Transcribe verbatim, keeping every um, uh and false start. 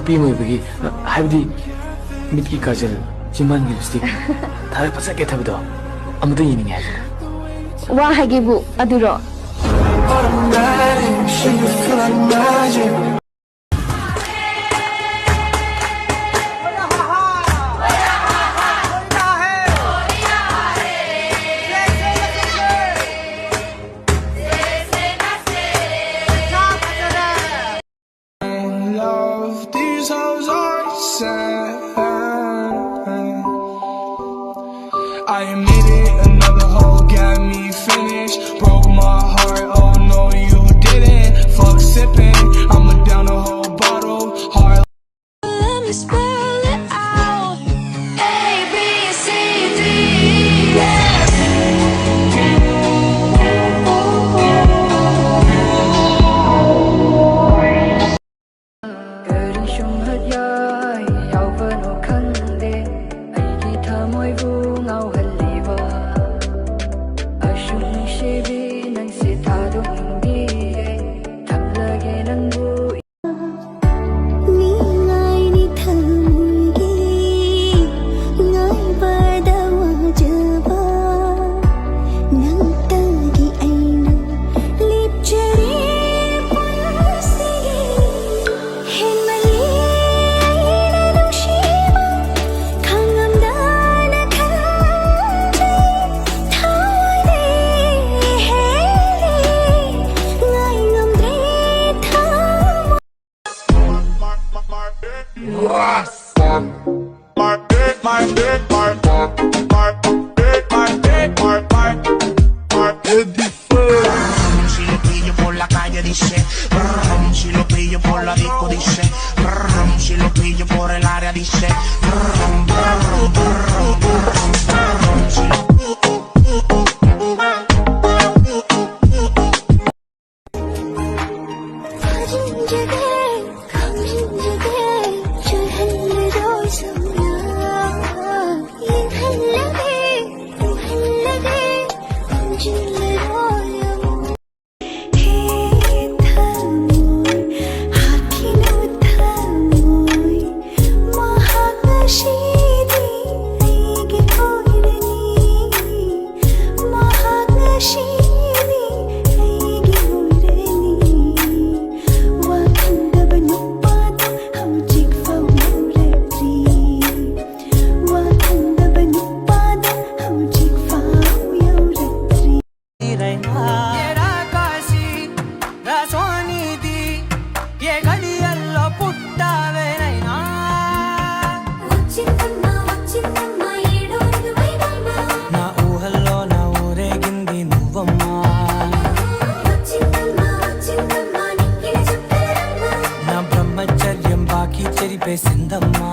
ꯅꯨꯄꯤ ꯑꯃ ꯑꯣꯏꯕꯒꯤ, ꯍꯥꯏꯕꯗꯤ ꯃꯤꯠꯀꯤ ꯀꯥꯖꯜ, ꯆꯤꯝꯕꯥꯟꯒꯤ ꯂꯤꯞꯁꯇꯤꯛ, ꯊꯥꯔ ꯐꯖꯒꯦ ꯊꯕꯗꯣ ꯑꯃꯇ ꯌꯦꯡꯅꯤꯡꯉꯦ ꯍꯥꯏꯁꯤꯅ꯫ ꯋꯥ ꯍꯥꯏꯒꯦꯕꯨ ꯑꯗꯨꯔꯣ? Love, these hoes are sad. I admit it, another hoe got me finished. Broke my heart, oh no, you didn't. Fuck sipping, I'ma down a whole bottle. Heart. Let me spell it out. A, B, C, D, E, F. ꯀꯔꯤꯁꯨꯝ ꯍꯠꯌꯥꯏ ꯌꯥꯎꯕꯅꯣ ꯈꯪꯗꯦ, ꯑꯩꯒꯤ ꯊꯃꯣꯏꯕꯨ ꯉꯥꯎꯍꯜꯂꯤꯕ꯫ ꯑꯁꯨꯛ ꯅꯨꯡꯁꯤꯕꯤ ꯅꯪꯁꯦ ꯊꯥꯗꯣꯛꯅꯤꯡꯗꯤꯌꯦ, ꯊꯝꯂꯒꯦ ꯅꯪꯕꯨ꯫ ꯃꯤꯉꯥꯏꯅꯤ ꯊꯃꯣꯏꯒꯤ ꯉꯥꯏꯕꯗ ꯋꯥꯖꯕ, ꯅꯪꯇꯒꯤ ꯑꯩꯅ ꯂꯦꯞꯆꯔꯦ ꯄꯨꯟꯁꯤꯒꯤ꯫ ꯍꯦꯟꯃꯜꯂꯤ ꯑꯩꯅ ꯅꯨꯡꯁꯤꯕ, ꯈꯪꯉꯝꯗꯅ ꯈꯟꯖꯩ, ꯊꯥꯗꯦ ꯍꯦꯜꯂꯤ, ꯉꯥꯏ ꯉꯝꯗ꯭ꯔꯦ ꯊꯃꯣꯏ꯫ Si lo pillo por la calle dice, brum, si lo pillo por la disco dice, brum, si lo pillo por el área dice, brum, brum, brum, brum, brum, si lo ꯉꯁꯤꯗꯤ ꯑꯩꯒꯤ ꯑꯣꯏꯔꯅꯤ, ꯃꯍꯥꯛ ꯉꯁꯤꯗꯤ ꯑꯩꯒꯤ ꯑꯣꯏꯔꯅꯤ꯫ ꯋꯥ ꯈꯪꯗꯕ ꯅꯨꯄꯥꯗꯣ ꯍꯧꯖꯤꯛ ꯐꯥꯎ ꯌꯧꯔꯛꯇ꯭ꯔꯤ꯫ ꯋꯥ ꯈꯪꯗꯕ ꯅꯨꯄꯥꯗꯣ ꯍꯧꯖꯤꯛ ꯐꯥꯎ ꯌꯧꯔꯛꯇ꯭ꯔꯤ꯫ ఏడా కాశీ, రా సోనిది, ఏ గడియల్లో పుట్టావేనైనా. వచ్చిందమ్మా, వచ్చిందమ్మా, ఏడో రంగు వైవమ్మా. నా ఊహల్లో నా ఊరేగింది నువ్వమ్మా. వచ్చిందమ్మా, వచ్చిందమ్మా, నిక్కిన చుక్కలమ్మా. నా బ్రహ్మచర్యం బాకీ చెరిపేసిందమ్మా.